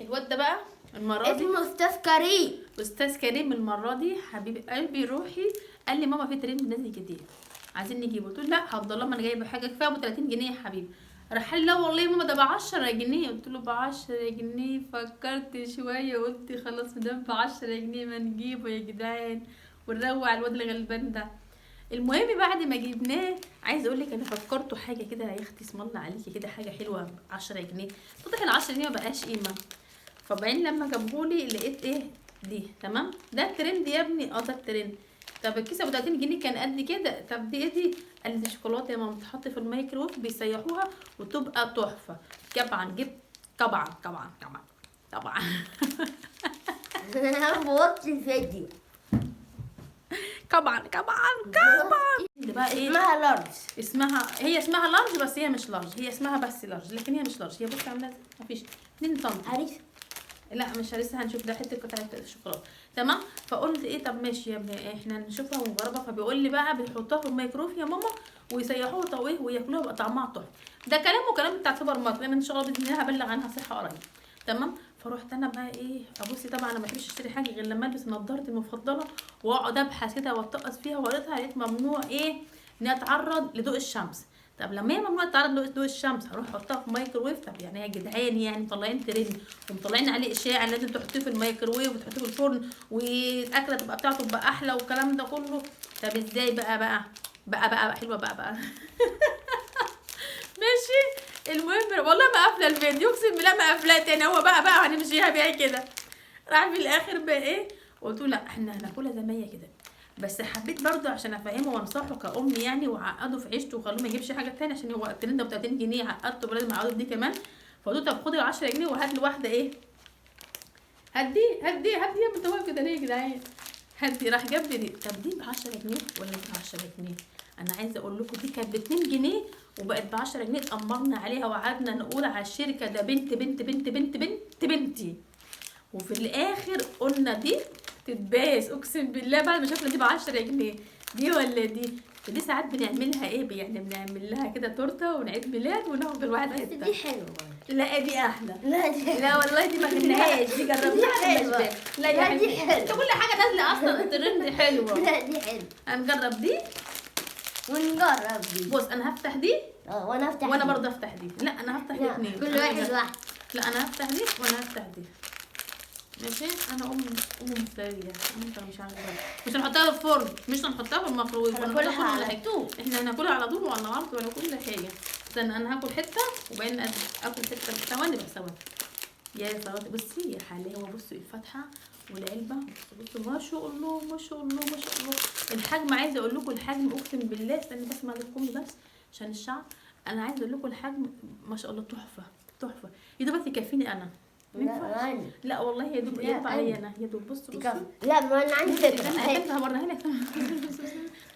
الواد ده بقى المرة دي اسمه استاذ كريم. استاذ كريم المرة دي حبيب قلبي روحي، قال لي ماما في ترند نازل جديد عايزين نجيبه. قلت له لا هفضل لما انا جايبه حاجة كفاية ابو 30 جنيه يا حبيبي. راح قال لي لا والله يا ماما ده ب 10 جنيه. قلت له ب 10 جنيه؟ فكرت شوية قلت خلاص ما دام ب 10 جنيه ما نجيبه يا جدعان ونروق على الواد الغلبان ده. المهم بعد ما جبناه عايز اقول لك انا فكرته حاجة كده يا اختي اسم الله عليكي كده حاجة حلوة 10 جنيه، تطلع ال 10 جنيه ما بقاش قيمة. فبعدين لما جابهولي لقيت ايه دي، تمام ده الترند يا ابني، ده الترند. طب الكيسة ابو 30 جنيه كان قد كده، طب دي ايه دي؟ قال لي دي شوكولاتة يا ماما بتتحط في الميكروويف بيسيحوها وتبقى تحفة. طبعا جبت، طبعا طبعا طبعا طبعا انا بوظت الفيديو. طبعا طبعا طبعا. ده بقى ايه؟ اسمها large. اسمها، هي اسمها large بس هي مش large، هي اسمها بس large لكن هي مش large. هي بصي عامله ازاي؟ مفيش 2 سم. هريسه. لا مش لسه هنشوف، ده حتة قطعه الشوكولاتة. تمام. فقلت ايه طب ماشي يا ابني احنا نشوفها ونجربها. فبيقول لي بقى بيحطوها في الميكروف يا ماما ويسيحوها طويه وياكلوها بقى طعمها تحفة. ده كلامه كلام بتاع سوبر ماركت، لان ان شاء الله باذن الله هبلغ عنها صحة قريب. تمام. فروحت انا بقى ايه ابصي، طبعا انا ما بحبش اشتري حاجة غير لما البس نضارتي المفضلة واقعد ابحث كده واتقص فيها، وقريتها لقيت ممنوع ايه ان اتعرض لضوء الشمس. طب لما هي ممنوع تتعرض لضوء الشمس هروح احطها في مايكروويف؟ طب يعني يا جدعان يعني مطلعين ترند ومطلعين عليه اشاعة لازم تحطيه في الميكروويف وتحطيه في الفرن والاكله تبقى بتاعته تبقى احلى والكلام ده كله. طب ازاي بقى بقى بقى بقى, بقى حلوة بقى بقى ماشي. المهم والله ما قافله الفيديو، اقسم بالله ما قافلاه تاني، هو بقى بقى هنمشيها بيها كده. راح في الاخر بقى ايه قلت له لا احنا هناكلها زي ما هي كده، بس حبيت برضو عشان افهمه وانصحه كأم يعني، وعقده في عيشته وخلوه ما يجيبش حاجة تاني عشان هو الترند ده ب 30 جنيه عقدته ولازم اعقده دي كمان. فقلت له طب خد ال 10 جنيه وهات له واحدة ايه، هدي هدي هدي يا انت واقف كده ليه يا جدعان، هدي. راح جاب لي دي. طب دي ب 10 جنيه ولا ب 10 جنيه؟ انا عايزه اقول لكم دي كانت ب 2 جنيه وبقت ب 10 جنيه. اتأمرنا عليها وقعدنا نقول على الشركة ده بنت بنت بنت بنت بنت بنتي، وفي الاخر قلنا دي تتباس اقسم بالله بعد ما شفنا دي ب 10 جنيه دي ولا دي. دي ساعات بنعملها ايه يعني، بنعمل لها كده تورته ونعيد ميلاد وناخد الواحد بس حتة. دي حلوة. لا دي احلى. لا دي لا والله دي ما جبناهاش، دي جربناها حلوة. لا يا لا دي حبيبي حلوة. انت كل حاجة نازله اصلا الترند حلوة. لا دي حلوة. هنجرب دي ونجرب دي. بص انا هفتح دي وانا افتح وانا دي. برضه افتح دي. لا انا هفتح لا، الاثنين. كل واحد واحد. لا انا هفتح دي وانا هفتح دي. ماشي. انا ام مفتريه، انت مش عارفه مش هنحطها في الفرن، مش هنحطها في الميكروويف، ولا هناكلها هنحطها في على كل حاجة. طول. احنا هناكلها على طول وعلى الارض ولا كل حاجة. استنى انا هاكل حتة وبعدين اكل حتة. ثواني بس ثواني يا صلاتي. بصي يا حلاوة، بصوا الفتحة والعلبه، بصوا بصوا ما شاء الله ما شاء الله ما شاء الله. الحجم عايزه اقول لكم الحجم اقسم بالله. استني بس ما لكم بس عشان الشعر. انا عايزه اقول لكم الحجم ما شاء الله تحفة تحفة. يا دوب يكفيني انا. ما لا ينفعش. انا. لا والله يا دوب لا، يا دوب عليا أنا. انا يا دوب. بصوا بصوا تكفي. لا ما انا عندي فكرة. استنى استنى هوريها لك.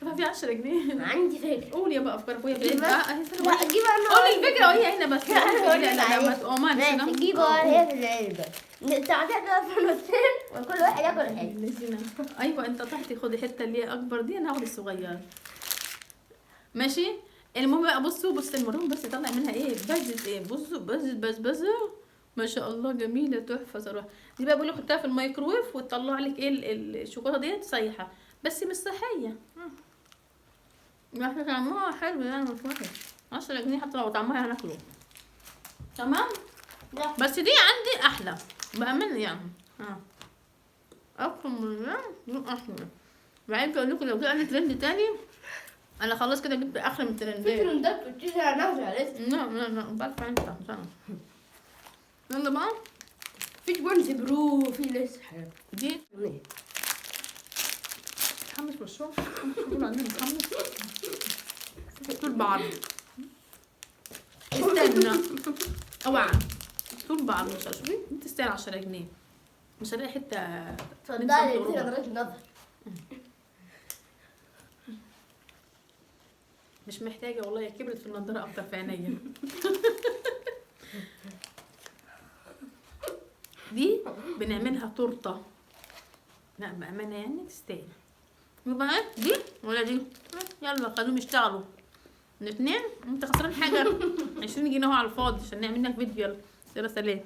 طب في 10 جنيه. عندي فكرة. قول يا بقى افكارك وهي جيب بعيد. بس. استنى. لا جيب انا. قول الفكرة وهي هنا بس. لا، أنا هقول لا لك لا ما عليها. تقومش. ماشي جيبها هي في العلبة، نقطعها في نصين وكل واحد ياكل حتة. الذين. ايوه انت قطعتي، خدي حتة اللي هي اكبر دي، انا هاخد الصغيرة. ماشي. المهم بقى بصوا بص المرهم بس طلع منها ايه بزت ايه، بصوا بزت بس بس ما شاء الله جميلة تحفة صراحة. دي بقى بيقولوا حطها في الميكروويف وتطلع لك ايه الشوكولاتة ديت سايحه، بس مش صحية. بس طعمها حلو يعني مش وحش. 10 جنيه حتى لو طعمها هناكله. تمام. لا. بس دي عندي احلى بامانه يعني. اقسم بالله دي احلى. بعدين اقول لكم لو جه عندي ترند تاني انا خلاص كده جبت اخر من الترندات. في ترندات بتيجي على نفسها لسه. لا لا لا بعرف انت. يلا بقى. في بونز برو، في لسه حاجات. دي متحمس والشغل عندي متحمس طول بعض. استنى اوعى طول بعض. مش شوفي انت تستاهل 10 جنيه مش هلاقي حتة. اتفضلي انت نظرة نظر. مش محتاجه والله، كبرت في النضارة اكتر في عينيا. دي بنعملها تورته. لا بامانه يعني تستاهل. يبقى دي ولا دي؟ يلا خلوهم يشتغلوا الاثنين. انت خسران حاجة 20 جنيه اهو على الفاضي عشان نعمل لك فيديو. يلا يلا سلام.